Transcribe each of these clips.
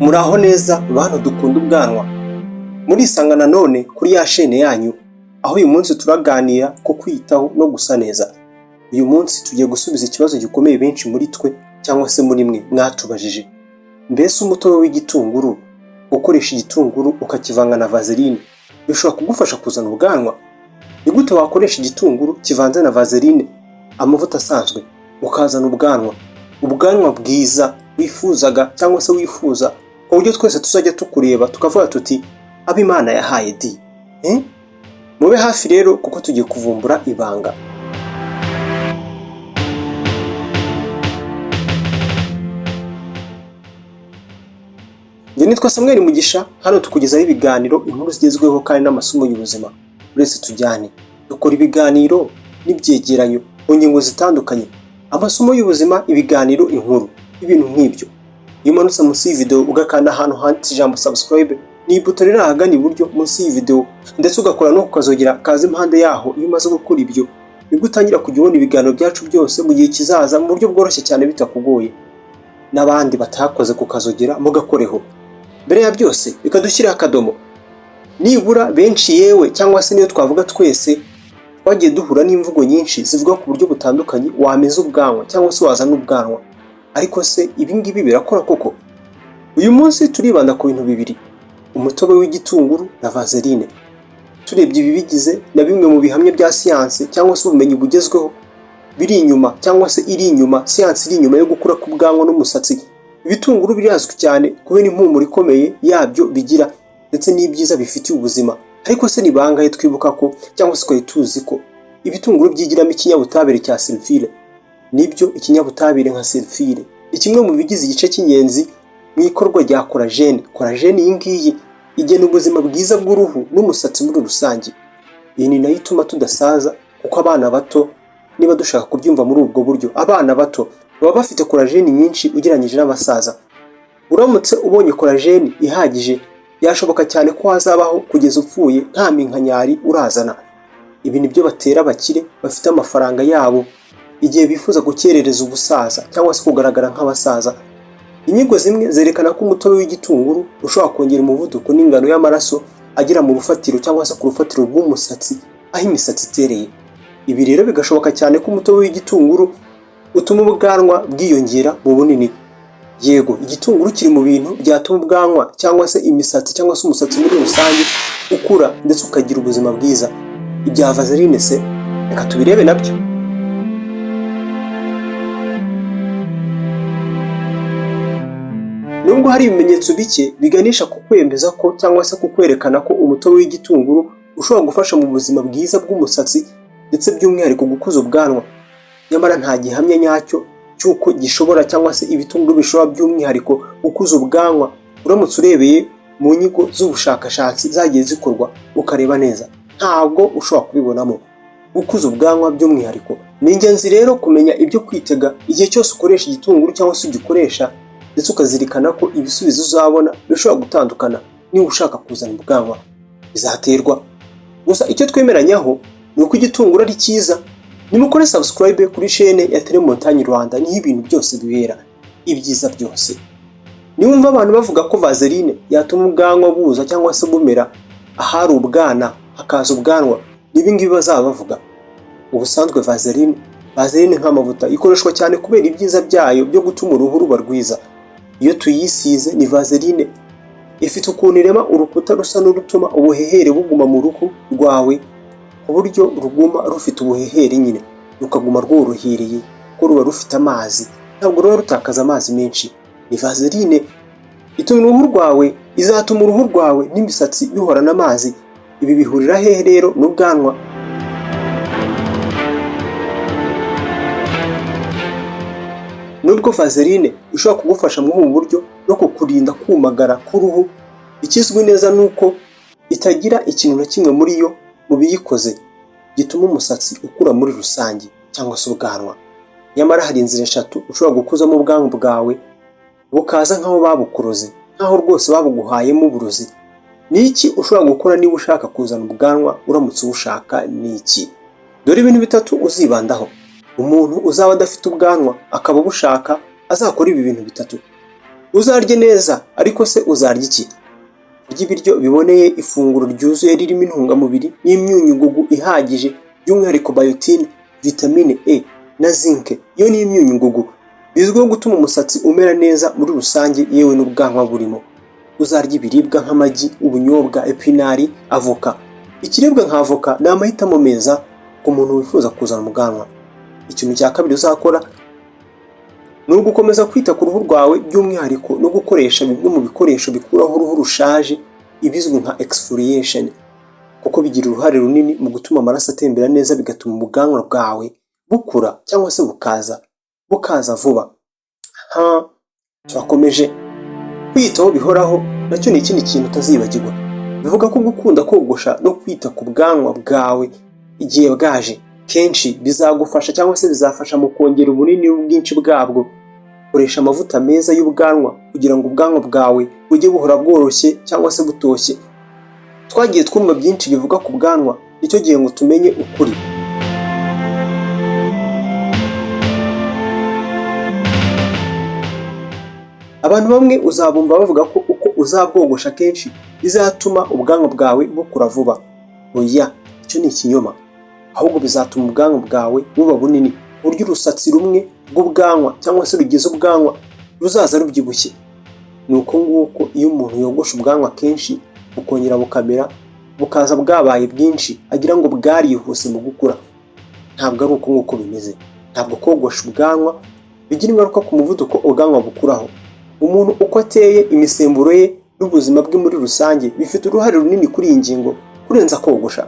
Muraho neza bantu dukunda ubwanwa, murisanga nanone kuri ya shene yanyu, aho uyu munsi turaganira ku kwiyitaho no gusa neza. Uyu munsi tugiye gusubiza ikibazo gikomeye benshi muri twe cyangwa se muri mwe mwatubajije. Mbese umutobe w'igitunguru, gukoresha igitunguru ukakivanga na vaseline bishobora kugufasha kuzana ubwanwa? Ni gute wakoresha igitunguru kivanze na vaseline, amavuta asanzwe, ukazana ubwanwa? Ubwanwa bwiza wifuzaga cyangwa se wifuza, ku buryo twese tuzajya tukureba tukavuga tuti abo Imana yahaye di. Mube hafi rero kuko tugiye kuvumbura ibanga. Njye nitwa Samuel Mugisha, hano tukugezaho ibiganiro, inkuru zigezweho kandi n'amasomo y'ubuzima. Uretse tujyane, dukora ibiganiro n'ibyegeranyo ku ngingo zitandukanye, amasomo y'ubuzima, ibiganiro, inkuru, ibintu nk'ibyo. Iyo umanutse munsi y'iyi video ugakanda ahantu handitse ijambo subscribe, ni ibuto riri ahagana iburyo munsi y'iyi video, ndetse ugakora no kukazogera kaza impande yaho. Iyo umaze gukora ibyo, nibwo utangira kujya ubona ibiganiro byacu byose mu gihe kizaza mu buryo bworoshye cyane bitakugoye. N'abandi batakoze kukazogera mugakoreho. Mbere ya byose reka dushyireho akadomo. Nibura benshi yewe cyangwa se niyo twavuga twese twagiye duhura n'imvugo nyinshi zivuga ku buryo butandukanye wameza ubwanwa cyangwa se wazana ubwanwa. Ariko se ibi ngibi birakora koko? Uyu munsi turibanda ku bintu bibiri, umutobe w'igitunguru na vaseline. Turebye ibibigize na bimwe mu bihamya bya siyansi cyangwa se ubumenyi bugezweho biri inyuma cyangwa se iri inyuma, siyansi iri inyuma yo gukura k'ubwanwa n'umusatsi. Ibitunguru birazwi cyane kubera impumuro ikomeye yabyo bigira ndetse n'ibyiza bifitiye ubuzima. Ariko se ni bangahe twibuka ko cyangwa se twari tuzi ko ibitunguru byigiramo ikinyabutabire cya sulfure? Nibyo, ikinyabutabire nka sulfure ni kimwe mu bigize igice cy'ingenzi mu ikorwa rya collagene. Collagene iyi ngiyi igena ubuzima bwiza bw'uruhu n'umusatsi muri rusange. Iyi ni nayo ituma tudasaza, kuko abana bato, niba dushaka kubyumva muri ubwo buryo, abana bato baba bafite collagene nyinshi ugereranyije n'abasaza. Uramutse ubonye collagene ihagije, byashoboka cyane ko wazabaho kugeza upfuye nta minkanyari urazana. Ibi nibyo batera abakire bafite amafaranga yabo igihe bifuza gukerereza ubusaza cyangwa se kugaragara nk'abasaza. Inyigo zimwe zerekana ko umutobe w'igitunguru ushobora kongera umuvuduko n'ingano y'amaraso agera mu rufatiro cyangwa se ku rufatiro rw'umusatsi, aho imisatsi itereye. Ibi rero bigashoboka cyane ko umutobe w'igitunguru utuma ubwanwa bwiyongera mu bunini. Yego, igitunguru kiri mu bintu byatuma ubwanwa cyangwa se imisatsi cyangwa se umusatsi muri rusange ukura ndetse ukagira ubuzima bwiza. Ibya vaseline se reka tubirebe nabyo. Nubwo hari ibimenyetso bike biganisha ku kwemeza ko cyangwa se ku kwerekana ko umutobe w'igitunguru ushobora gufasha mu buzima bwiza bw'umusatsi ndetse by'umwihariko gukuza ubwanwa, nyamara nta gihamya nyacyo cy'uko gishobora cyangwa se ibitunguru bishobora by'umwihariko gukuza ubwanwa. Uramutse urebeye mu nyigo z'ubushakashatsi zagiye zikorwa ukareba neza, ntabwo ushobora kubibonamo gukuza ubwanwa by'umwihariko. Ni ingenzi rero kumenya ibyo kwitega igihe cyose ukoresha igitunguru cyangwa se ugikoresha, ndetse ukazirikana ko ibisubizo uzabona bishobora gutandukana niba ushaka kuzana ubwanwa, bizaterwa. Gusa icyo twemeranyaho ni uko igitunguru ari cyiza. Nimukore subscribe kuri chaîne ya Tele Montagne Rwanda, niho ibintu byose bibera, ibyiza byose. Niwumva abantu bavuga ko vaseline yatuma ubwanwa buza cyangwa se bumera ahari ubwana hakaza ubwanwa, n'ibi ngibi bazaba bavuga. Ubusanzwe vaseline nk'amavuta ikoreshwa cyane kubera ibyiza byayo byo gutuma uruhu ruba rwiza. Iyo tuyisize ni vaseline ifite ukuntu irema urukuta rusa n'urutuma ubuhehere buguma mu ruhu rwawe, ku buryo ruguma rufite ubuhehere nyine, rukaguma rworohereye kuko ruba rufite amazi, ntabwo ruba rutakaza amazi menshi. Ni vaseline ituma uruhu rwawe, izatuma uruhu rwawe n'imisatsi bihorana amazi. Ibi bihurira hehe rero n'ubwanwa? Nubwo vaseline ishobora kugufasha muri ubu buryo no kukurinda kumagara k'uruhu, ikizwi neza ni uko itagira ikintu na kimwe muri yo mu biyikoze gituma umusatsi ukura muri rusange cyangwa se ubwanwa. Nyamara hari inzira eshatu ushobora gukuzamo ubwanwa bwawe bukaza nk'aho babukuroze, nk'aho rwose babuguhayemo uburozi. Ni iki ushobora gukora niba ushaka kuzana ubwanwa? Uramutse ubushaka ni iki? Dore ibintu bitatu uzibandaho. Umuntu uzaba adafite ubwanwa akaba abushaka Azakora ibi bintu bitatu. Uzarye neza, ariko se uzarya iki? Kurya ibiryo biboneye, ifunguro ryuzuye ririmo intungamubiri n'imyunyungugu ihagije, by'umwihariko biotin, vitamine E na zinc. Iyo ni imyunyungugu bizwiho gutuma umusatsi umera neza muri rusange, yewe n'ubwanwa burimo. Uzarya ibiribwa nk'amagi, ubunyobwa, epinari, avoka. Ikiribwa nka avoka ni amahitamo meza ku muntu wifuza kuzana ubwanwa. Ikintu cya kabiri uzakora ni ugukomeza kwita ku ruhu rwawe, by'umwihariko no gukoresha bimwe mu bikoresho bikuraho uruhu rushaje, ibizwi nka exfoliation, kuko bigira uruhare runini mu gutuma amaraso atembera neza, bigatuma ubwanwa bwawe bukura cyangwa se bukaza vuba. Ha, turakomeje. Kwiyitaho bihoraho nacyo ni ikindi kintu utazibagirwa. Bivuga ko gukunda kogosha no kwita ku bwanwa bwawe igihe bwaje kenshi bizagufasha cyangwa se bizafasha mu kongera ubunini n'ubwinshi bwabwo. Koresha amavuta meza y'ubwanwa kugira ngo ubwanwa bwawe bujye buhora bworoshye cyangwa se butoshye. Twagiye twumva byinshi bivuga ku bwanwa, nicyo gihe ngo tumenye ukuri. Abantu bamwe uzabumva bavuga ko uko uzabwogosha kenshi bizatuma ubwanwa bwawe bukura vuba. Oya, icyo ni ikinyoma. Ahubwo bizatuma ubwanwa bwawe buba bunini, ku buryo urusatsi rumwe rw'ubwanwa cyangwa se rugize ubwanwa ruzaza rubyibushye. Ni uko nguko iyo umuntu yogosha ubwanwa kenshi bukongera bukamera, bukaza bwabaye bwinshi, agira ngo bwarihuse mu gukura. Ntabwo ari uko nguko bimeze. Ntabwo kogosha ubwanwa bigira ingaruka ku muvuduko ubwanwa bukuraho. Umuntu uko ateye, imisemburo ye n'ubuzima bwe muri rusange bifite uruhare runini kuri iyi ngingo kurenza kogosha.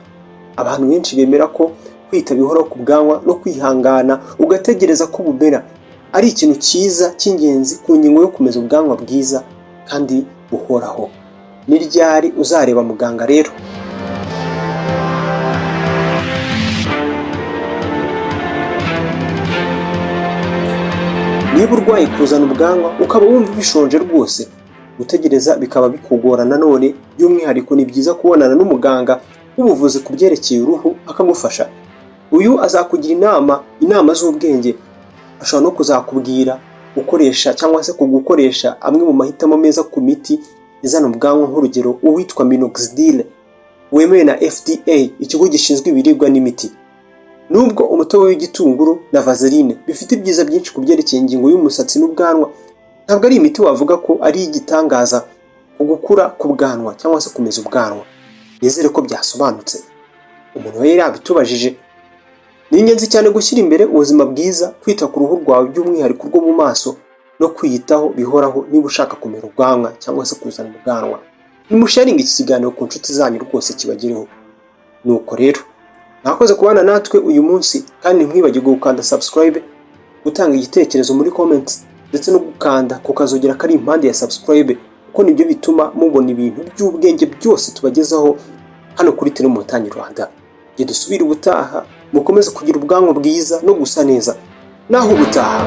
Abantu benshi bemera ko kwita bihoraho ku bwanwa no kwihangana ugategereza ko bumera ari ikintu cyiza cy'ingenzi ku ngingo yo kumeza ubwanwa bwiza kandi buhoraho. Ni ryari uzareba muganga rero? Niba urwaye kuzana ubwanwa ukaba wumva bishonje rwose, gutegereza bikaba bikugora nanone, by'umwihariko ni byiza kubonana n'umuganga w'ubuvuzi ku byerekeye uruhu akagufasha. Uyu azakugira inama z'ubwenge, ashobora no kuzakubwira gukoresha cyangwa se kugukoresha amwe mu mahitamo meza ku miti izana ubwanwa, nk'urugero uwitwa minoxidil wemewe na FDA, ikigo gishinzwe ibiribwa n'imiti. Nubwo umutobe w'igitunguru na vaseline bifite ibyiza byinshi ku byerekeye ingingo y'umusatsi n'ubwanwa, ntabwo ari imiti wavuga ko ari igitangaza ku gukura ku bwanwa cyangwa se kumeza ubwanwa. Nizere ko byasobanutse. Umuntu we yabitubajije. Ni ingenzi cyane gushyira imbere ubuzima bwiza, kwita ku ruhu rwawe by'umwihariko rwo mu maso, no kwiyitaho bihoraho niba ushaka kumera ubwanwa cyangwa se kuzana ubwanwa. Nimusharinge iki kiganiro ku nshuti zanyu rwose kibagereho. Nuko rero mwakoze kubana natwe uyu munsi, kandi ntimwibagirwe gukanda subscribe, gutanga igitekerezo muri comments, ndetse no gukanda ku kazogera kari impande ya subscribe, kuko nibyo bituma mubona ibintu by'ubwenge byose tubagezaho hano kuri Tele Montagne Rwanda. Igihe dusubira ubutaha, mukomeze kugira ubwanwa bwiza no gusa neza. Naho ubutaha.